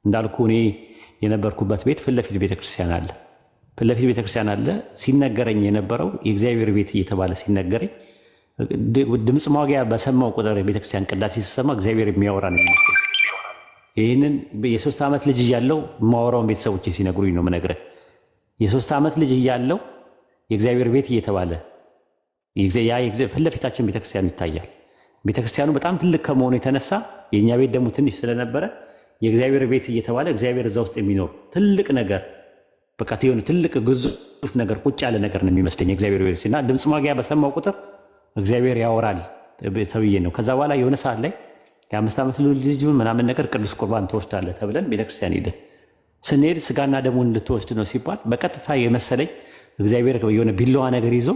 እንዳልኩ እኔ የነበርኩበት ቤት ፊት ለፊት ቤተክርስቲያን አለ። ፊት ለፊት ቤተክርስቲያን አለ። ሲነገረኝ የነበረው የእግዚአብሔር ቤት እየተባለ ሲነገረኝ፣ ድምፅ ማጉያ በሰማው ቁጥር፣ የቤተክርስቲያን ቅዳሴ ሲሰማ እግዚአብሔር የሚያወራ ነው የሚመስለኝ። ይህንን የ3 ዓመት ልጅ እያለው የማወራውን ቤተሰቦች ሲነግሩኝ ነው የምነግርህ። የ3 ዓመት ልጅ እያለው የእግዚአብሔር ቤት እየተባለ ያ ፊት ለፊታችን ቤተክርስቲያኑ ይታያል። ቤተክርስቲያኑ በጣም ትልቅ ከመሆኑ የተነሳ የእኛ ቤት ደግሞ ትንሽ ስለነበረ የእግዚአብሔር ቤት እየተባለ እግዚአብሔር እዛ ውስጥ የሚኖር ትልቅ ነገር፣ በቃ የሆነ ትልቅ ግዙፍ ነገር ቁጭ ያለ ነገር ነው የሚመስለኝ የእግዚአብሔር ቤት። እና ድምፅ ማጉያ በሰማው ቁጥር እግዚአብሔር ያወራል ተብዬ ነው። ከዛ በኋላ የሆነ ሰዓት ላይ የ5 ዓመት ልጁ ምናምን ነገር ቅዱስ ቁርባን ትወስዳለህ ተብለን ቤተክርስቲያን ሄደን ስንሄድ ስጋና ደሙን ልትወስድ ነው ሲባል በቀጥታ የመሰለኝ እግዚአብሔር የሆነ ቢላዋ ነገር ይዞ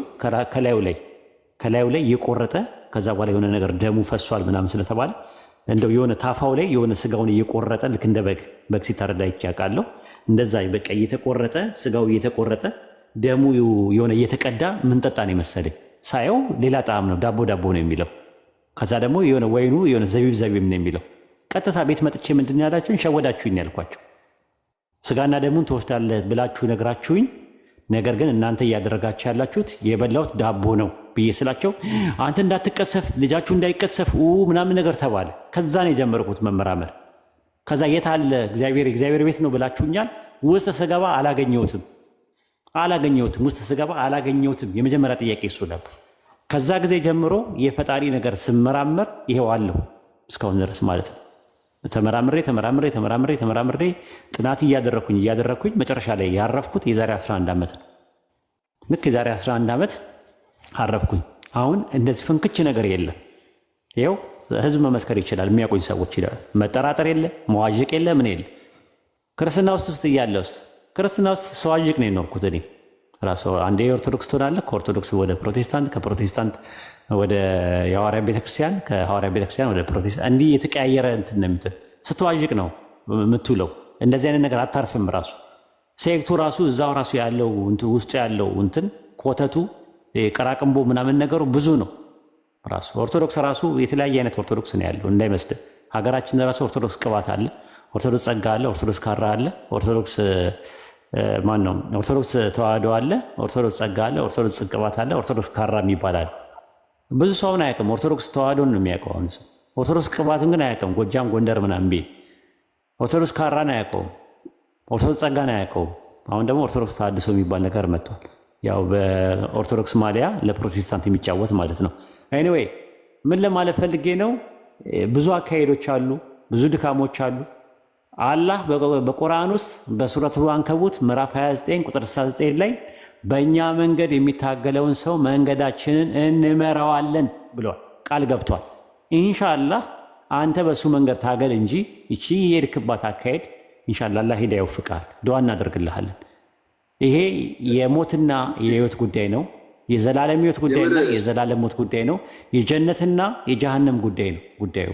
ከላዩ ላይ እየቆረጠ፣ ከዛ በኋላ የሆነ ነገር ደሙ ፈሷል ምናምን ስለተባለ እንደው የሆነ ታፋው ላይ የሆነ ስጋውን እየቆረጠ፣ ልክ እንደ በግ፣ በግ ሲታረድ አይቼ አውቃለሁ። እንደዛ በቃ እየተቆረጠ፣ ስጋው እየተቆረጠ፣ ደሙ የሆነ እየተቀዳ ምንጠጣ ነው የመሰለኝ። ሳየው ሌላ ጣዕም ነው፣ ዳቦ ዳቦ ነው የሚለው። ከዛ ደግሞ የሆነ ወይኑ የሆነ ዘቢብ ዘቢብ ነው የሚለው። ቀጥታ ቤት መጥቼ ምንድን ነው ያላችሁኝ? ሸወዳችሁኝ ያልኳቸው። ስጋና ደሙን ትወስዳለህ ብላችሁ ነግራችሁኝ፣ ነገር ግን እናንተ እያደረጋችሁ ያላችሁት የበላሁት ዳቦ ነው ብዬ ስላቸው አንተ እንዳትቀሰፍ፣ ልጃችሁ እንዳይቀሰፍ ምናምን ነገር ተባለ። ከዛ ነው የጀመርኩት መመራመር። ከዛ የት አለ እግዚአብሔር? የእግዚአብሔር ቤት ነው ብላችሁኛል። ውስጥ ስገባ አላገኘሁትም፣ አላገኘሁትም። ውስጥ ስገባ አላገኘሁትም። የመጀመሪያ ጥያቄ እሱ ነበር። ከዛ ጊዜ ጀምሮ የፈጣሪ ነገር ስመራመር ይሄው አለሁ እስካሁን ድረስ ማለት ነው። ተመራምሬ ተመራምሬ ተመራምሬ ተመራምሬ ጥናት እያደረግኩኝ እያደረግኩኝ መጨረሻ ላይ ያረፍኩት የዛሬ 11 ዓመት ነው። ልክ የዛሬ 11 ዓመት አረፍኩኝ። አሁን እንደዚህ ፍንክች ነገር የለም። ይኸው ህዝብ መመስከር ይችላል። የሚያውቁኝ ሰዎች ይላል። መጠራጠር የለ፣ መዋዠቅ የለ፣ ምን የለ። ክርስትና ውስጥ ውስጥ እያለ ውስጥ ክርስትና ውስጥ ሰዋዥቅ ነው የኖርኩት እኔ ራሱ። አንዴ የኦርቶዶክስ ትሆናለህ፣ ከኦርቶዶክስ ወደ ፕሮቴስታንት፣ ከፕሮቴስታንት ወደ የሐዋርያ ቤተክርስቲያን፣ ከሐዋርያ ቤተክርስቲያን ወደ ፕሮቴስታንት፣ እንዲህ የተቀያየረ እንትን ነው የምትል፣ ስትዋዥቅ ነው የምትውለው። እንደዚህ አይነት ነገር አታርፍም። ራሱ sect ኡ ራሱ እዛው ራሱ ያለው ውስጡ ያለው እንትን ኮተቱ ቀራቅንቦ ምናምን ነገሩ ብዙ ነው። ራሱ ኦርቶዶክስ ራሱ የተለያየ አይነት ኦርቶዶክስ ነው ያለው እንዳይመስልህ። ሀገራችን ራሱ ኦርቶዶክስ ቅባት አለ፣ ኦርቶዶክስ ጸጋ አለ፣ ኦርቶዶክስ ካራ አለ፣ ኦርቶዶክስ ማን ነው? ኦርቶዶክስ ተዋህዶ አለ፣ ኦርቶዶክስ ጸጋ አለ፣ ኦርቶዶክስ ቅባት አለ፣ ኦርቶዶክስ ካራ የሚባል አለ። ብዙ ሰውን አያውቅም። ኦርቶዶክስ ተዋህዶን ነው የሚያውቀው አሁን ሰው። ኦርቶዶክስ ቅባትን ግን አያውቅም። ጎጃም፣ ጎንደር ምናምን ቢል ኦርቶዶክስ ካራን አያውቀውም። ኦርቶዶክስ ጸጋን አያውቀውም። አሁን ደግሞ ኦርቶዶክስ ተሐድሶ የሚባል ነገር መጥቷል። ያው በኦርቶዶክስ ማሊያ ለፕሮቴስታንት የሚጫወት ማለት ነው። Anyway ምን ለማለት ፈልጌ ነው? ብዙ አካሄዶች አሉ፣ ብዙ ድካሞች አሉ። አላህ በቁርአን ውስጥ በሱረቱ አንከቡት ምዕራፍ 29 ቁጥር 69 ላይ በእኛ መንገድ የሚታገለውን ሰው መንገዳችንን እንመራዋለን ብሏል፣ ቃል ገብቷል። ኢንሻአላህ አንተ በሱ መንገድ ታገል እንጂ ይቺ የሄድክባት አካሄድ ኢንሻአላህ አላህ ሂዳያ ይወፍቅሃል። ዱዓ እናደርግልሃለን። ይሄ የሞትና የህይወት ጉዳይ ነው። የዘላለም ህይወት ጉዳይና የዘላለም ሞት ጉዳይ ነው። የጀነትና የጀሃነም ጉዳይ ነው ጉዳዩ።